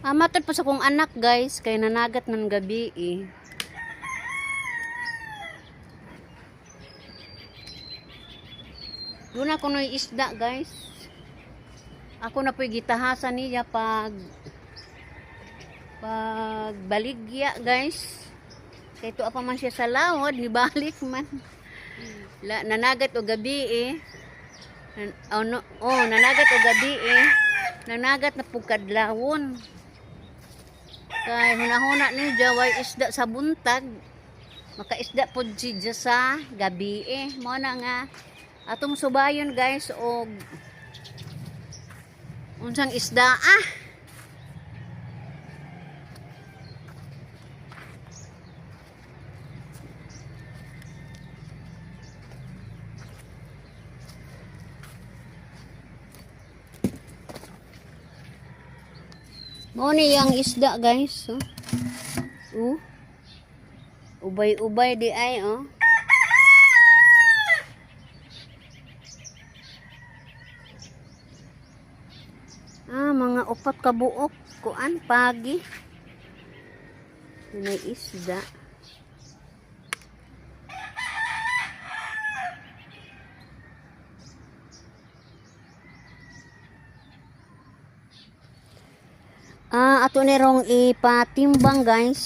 Matod pa sa kong anak, guys, kay nanagat ng gabi eh. Doon ako no'y isda, guys. Ako na po'y gitahasan niya pag baligya, guys. Kay tuwa pa man siya sa lawod, nibalik man. La, nanagat og gabi eh. Oh, no, oh, nanagat og gabi eh. Nanagat na pug kadlawon. Kay hunahuna ni way isda sa buntag. Makaisda pod siya sa gabi eh. Mo na nga atong subayon, guys, og unsang isda ah. Mo ni yang isda, guys. Oh. Oh. Ubay-ubay di ay, oh. Ah, mga upat ka buok kuan pagi. May isda. Ah, ato ni rong ipatimbang, guys.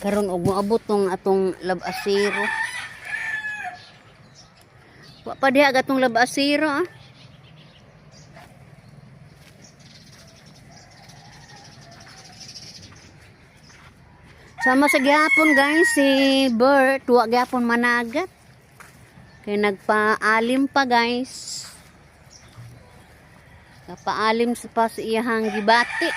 Karon og moabot tong atong labasero. Wa pa diha gatong labasero ah. Sama sa gyapon, guys, si Bert wa gyapon managat. Kay nagpaalim pa, guys. Napaalim sa pa sa iyahang gibati.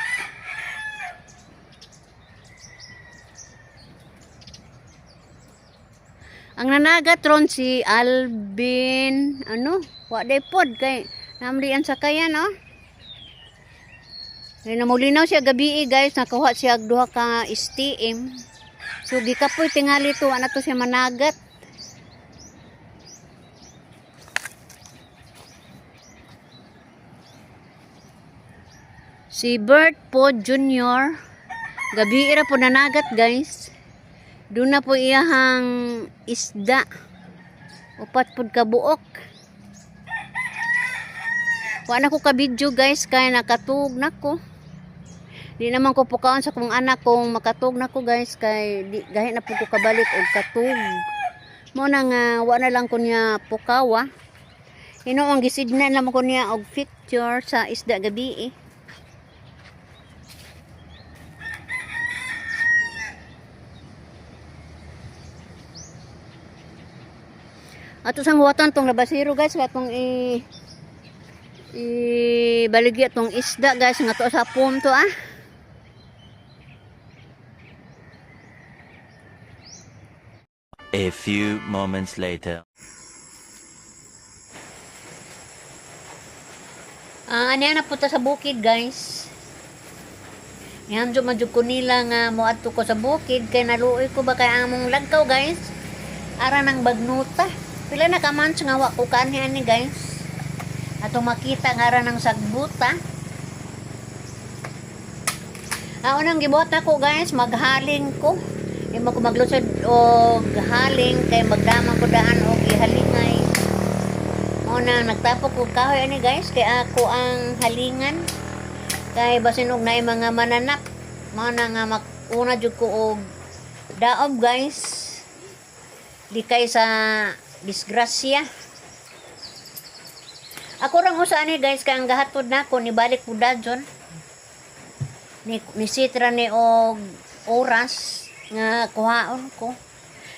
Ang nanagat ron si Alvin, ano, wa day pod kay namlian sa kayan, oh. Kay namulinaw siya gabi eh, guys, nakuha siya og duha ka STM. So gikapoy tingali to, wa na to siya managat. Si Bert po Jr. Gabi ra po nanagat, guys. Doon na po iyahang isda. Upat pod ka buok. Wa na ko ka-video, guys, kay nakatug na ko. Di naman ko pukaon sa kong anak kung makatug na ko, guys, kay di gahi na po ko kabalik og katug. Mo na nga wa na lang ko niya pukawa. Hinuong gisidnan lang ko niya og picture sa isda gabi eh. Ato sang huwatan tong labasero, guys, atong i baligya tong isda, guys, nga to sa pom to ah. A few moments later. Ah, ano yan, napunta sa bukid, guys. Yan, man jud ko nila nga moadto ko sa bukid kay naluoy ko ba kay among lagkaw, guys. Ara nang bagnuta. Pila na ka months nga wa ko kanhi ani, guys. Atong makita nga ara nang sagbuta. Ah, unang gibuhat nako, guys, maghaling ko. Di mo ko maglusod og haling kay magdamang ko daan og ihalingay. Mao na nagtapok ko kahoy ani, guys, kay ako ang halingan. Kay basin og naay mga mananap. Mao na nga makuna jud ko og daob, guys. Di kay sa disgrasya. Ako rang usa ani, guys, kay ang gahatod nako nibalik ko dajon. Ni sitra ni og oras nga kuhaon ko.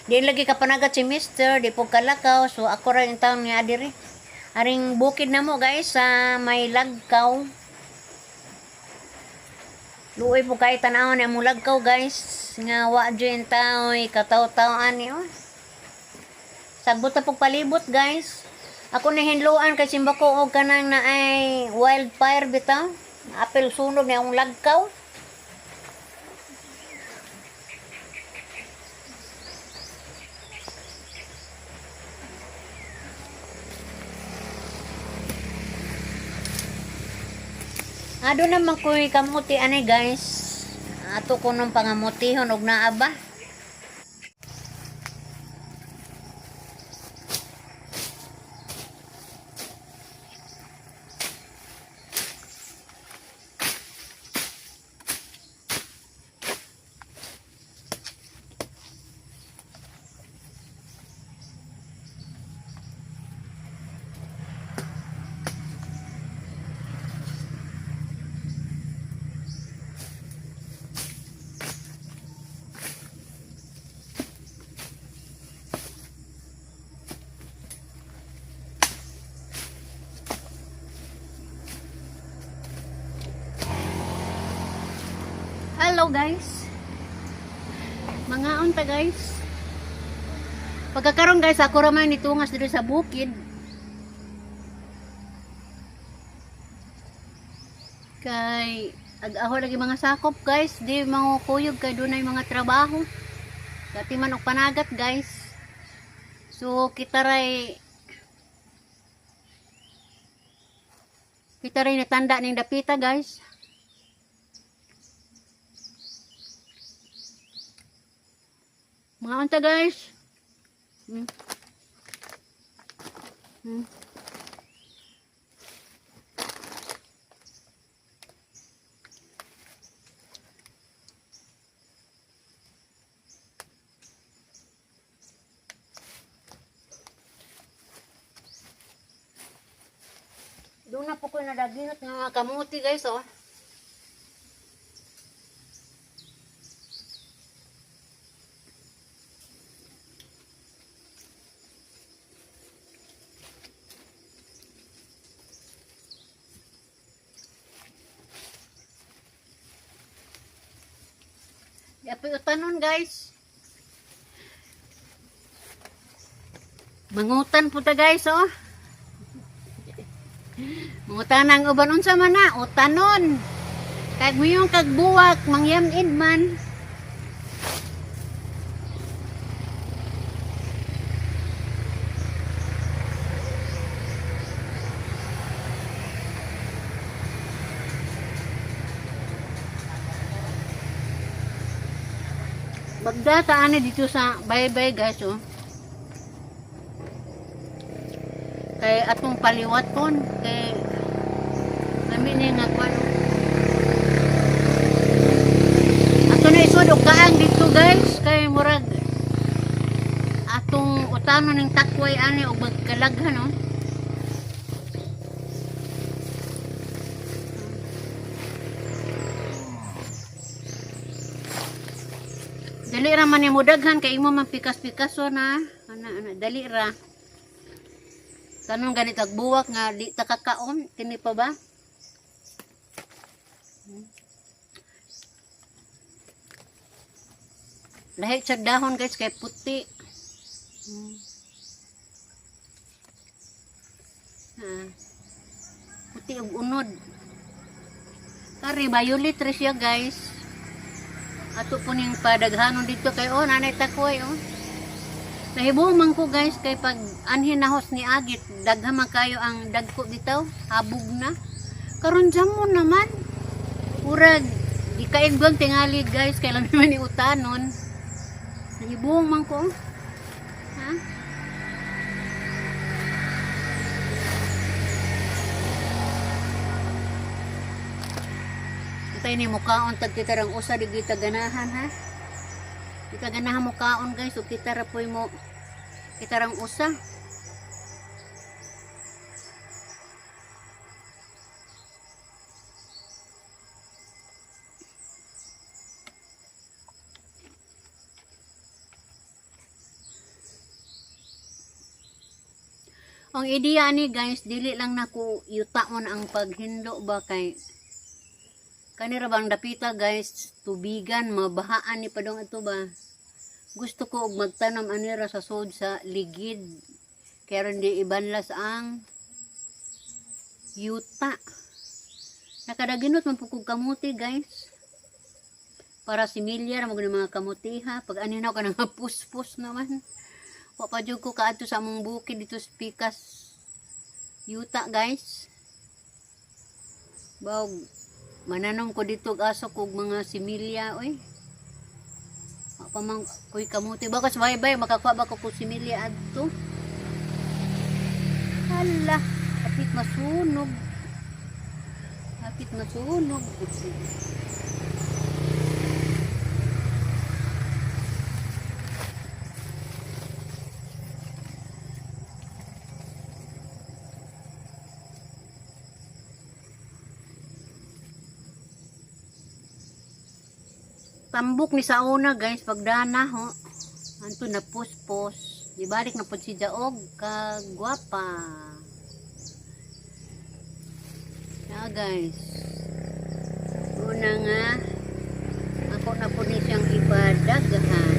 Di lagi ka panagat si Mister, di po kalakaw, so ako ra yung taon nga diri. Aring bukid na mo, guys, sa may lagkaw. Luoy po kay tan-awon ni among lagkaw, guys, nga wa jud taoy kataw-taw ani oh. Sagbot na pog palibot, guys. Ako na hinloan kay simba ko og kanang naay wildfire bitaw. Apil sunog ni akong lagkaw. Ado naman ko'y kamuti ani, guys. Ato ko nung pangamutihon og naa ba. Hello, guys. Mga unta, guys. Pagkakaroon, guys, ako ra man nitungas dito sa bukid. Kay ag-aho lagi mga sakop, guys, di mga kuyog kay dunay mga trabaho. Dati man og panagat, guys. So kita ray natanda ning dapita, guys. Mga unta, guys. Doon na po ko nadaginot nga mga kamuti, guys, oh. Di apoy utanon, guys. Mangutan po ta, guys, oh. Mangutan ang uban, unsa man na, utanon. Kag yung kagbuwak, mangyamid man. Bagdata ani dito sa baybay, guys, oh. Kay atong paliwaton kay kami ni nga kwan. Ato na isod og kaang dito, guys, kay murag atong utanon ning takway ani og magkalaghan, oh. Dali ra man nimo daghan kay imo man pikas-pikaso na. Ana ana dali ra. Tanong ganit ag buwak nga di ta kakaon kini pa ba? Lahi sa dahon, guys, kay puti. Ah. Puti ug unod. Kari violet ra siya, guys. Ato po ning padaghanon dito kay oh nanay takoy, oh. Nahibo man ko, guys, kay pag anhin nahos ni agit daghan man kayo ang dagko bitaw, habog na. Karon mo naman. Murag di kaigwang tingali, guys, kay lang naman ni utanon. Nahibuong man ko, oh. Ha? Antay ni mukaon tag kita rang usa di kita ganahan, ha. Di ka ganahan mukaon, guys, ug kita ra poy mo kita rang usa. Ang ideya ni, guys, dili lang nako yutaon ang paghindo ba kay kanira bang dapita, guys, tubigan mabahaan ni padong ito ba. Gusto ko og magtanom anira sa sod sa ligid. Kaya ron di ibanlas ang yuta. Nakadaginot man po kog kamuti, guys. Para similya ra mo mga kamuti, ha. Pag aninaw ka nga puspos naman. Wa pa jud ko kaadto sa among bukid dito sa Pikas yuta, guys. Bawg Mananom ko dito og asok og mga similya oy. Wa pa man kuy kamote. Bakas bye bye makakuha ba ko kog similya adto. Hala, kapit masunog. Kapit masunog. Tambok ni sa una, guys, pagdana ho. Anto na puspos. Ibalik na pud si Jaog kagwapa. Na, guys. Una nga ako na po ni siyang ipadaghan.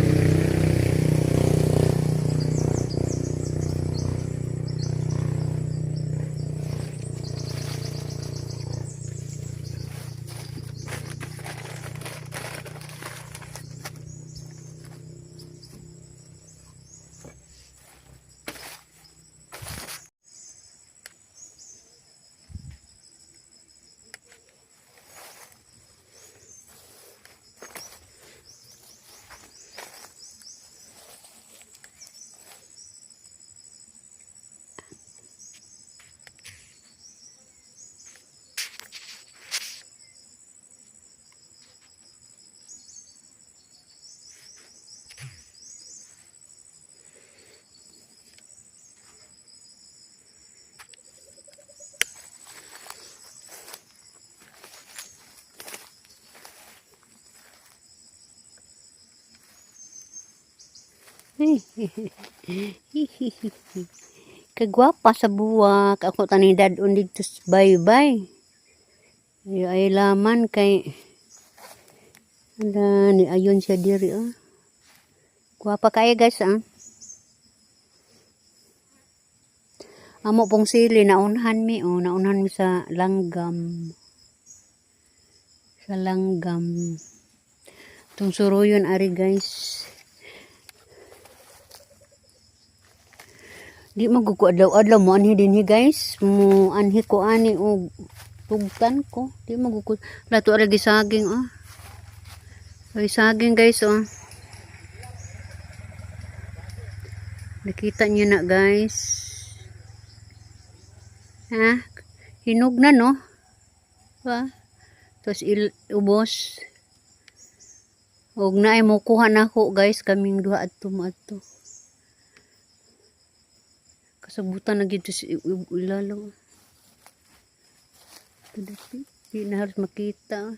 Kagwapa sa buwak. Ako tanidad dito sa baybay. Ay, ay laman kay ala ni ayon siya diri ah. Gwapa kayo, guys, ah. Amo pong sili naunhan mi, oh, naunhan mi sa langgam. Sa langgam. Itong suruyon ari, guys. Di maguko adlaw-adlaw mo anhi dinhi, guys. Mo anhi ko ani og tugtan ko. Di maguko. Lato lagi saging, oh. Ay, saging, guys, oh. Nakita niyo na, guys. Ha? Hinog na, no? Ba? Tapos ubos. Og naay mo kuha na ako, guys, kaming duha adto mo adto. Kasabutan na gito sa ilalo. Di na halos makita.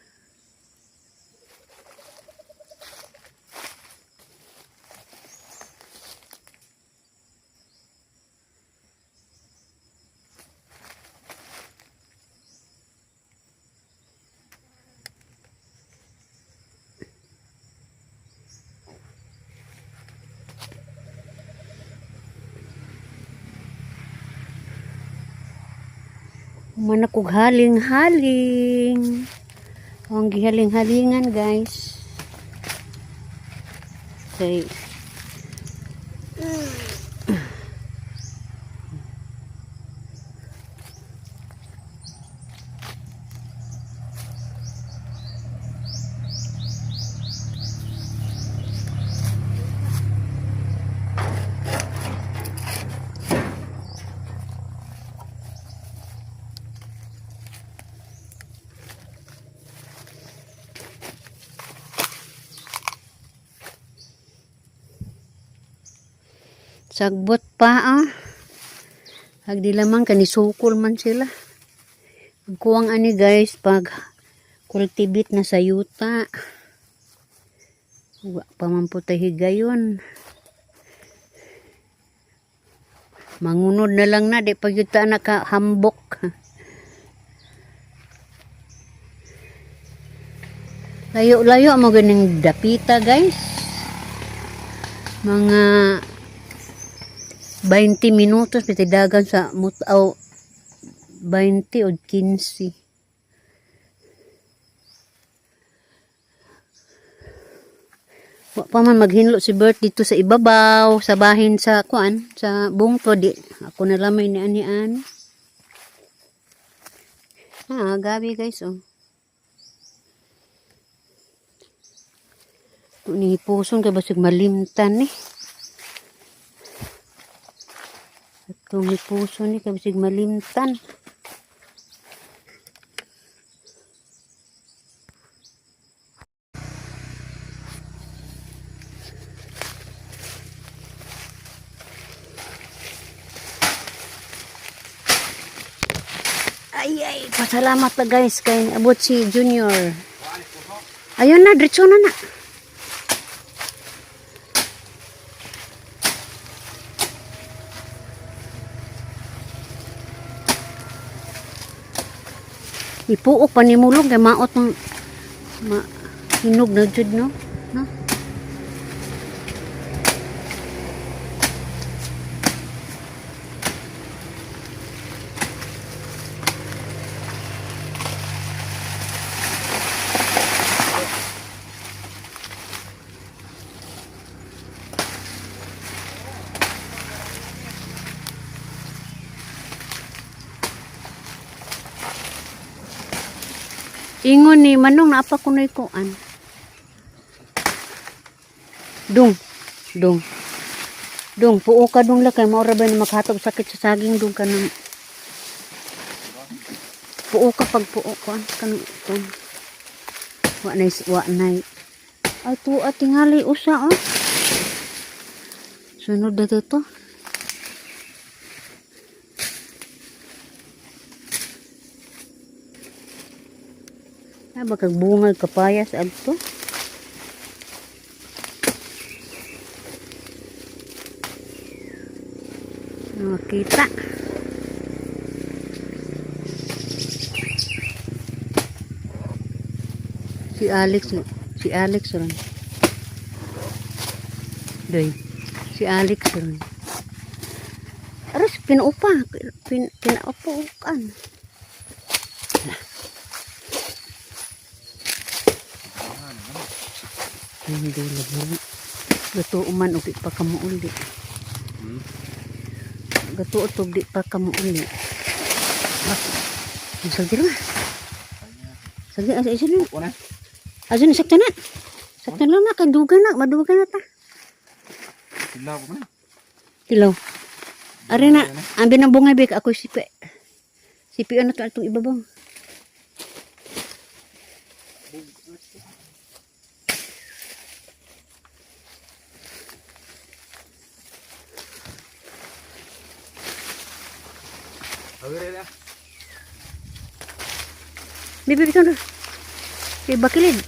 Human akong haling-haling. Ang gihaling-halingan, guys. Kay sagbot pa ah. Pag di lamang kanisukol man sila. Ang kuwang ani, guys, pag cultivate na sa yuta. Wa pa man po tayo higayon. Mangunod na lang na, di pa yuta nakahambok. Layo-layo mo ganing dapita, guys. Mga 20 minutos pitidagan sa mutaw, 20 o 15. Wa pa man maghinlo si Bert dito sa ibabaw, sa bahin sa kuan, sa bungtod di. Ako na lamay ni ani-ani. Ah, gabi, guys, oh. Ito ni hipuson kay basig malimtan ni. Itong hipuson ni kay basig malimtan. Ay, ay, pasalamat na guys kay abot si Junior. Ayun na, diretso na na. Ipuok pa ni mulong kay maot ng ma, hinog na jud, no? No? Ingon ni Manong naapa kunoy kuan. Dung, dung. Dung, puo ka dung la kay mao ra ba na makahatog sakit sa saging dung ka nang. Puo ka pag puo kuan kan kuan. Wa nay wa nay. Ay tuwa tingali usa oh. Sunod na to. Ah, baka bungag kapayas adto. Nakita. Si Alex, si Alex ron. Doy. Si Alex ron. Aros pinaupa, pinaupuan. Hindi lagi. Gato man og di pa ka muuli. Gato og di pa ka muuli. Sagdi ra. Sagdi asa isa na. Wala. Asa na sakto na. Sakto lang na kay duga na, maduga na ta. Tilaw ko na. Tilaw. Ari na, ambi ng bungay bek ako sipi. Sipi na to atong ibabaw. Awire na. Bibi bitaw na. Kay bakilid.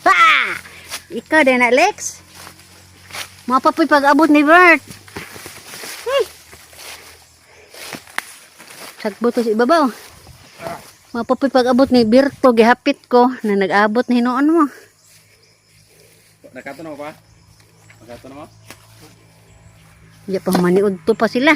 Pa! Ikaw din, Alex. Mapapoy pag-abot ni Bert. Hey. Sagbot ko sa ibabaw. Mapapoy pag-abot ni Berto, gihapit ko na nag-abot na hinuon mo. Nakato na mo pa? Nakato na mo? Di pa maniud to pa sila.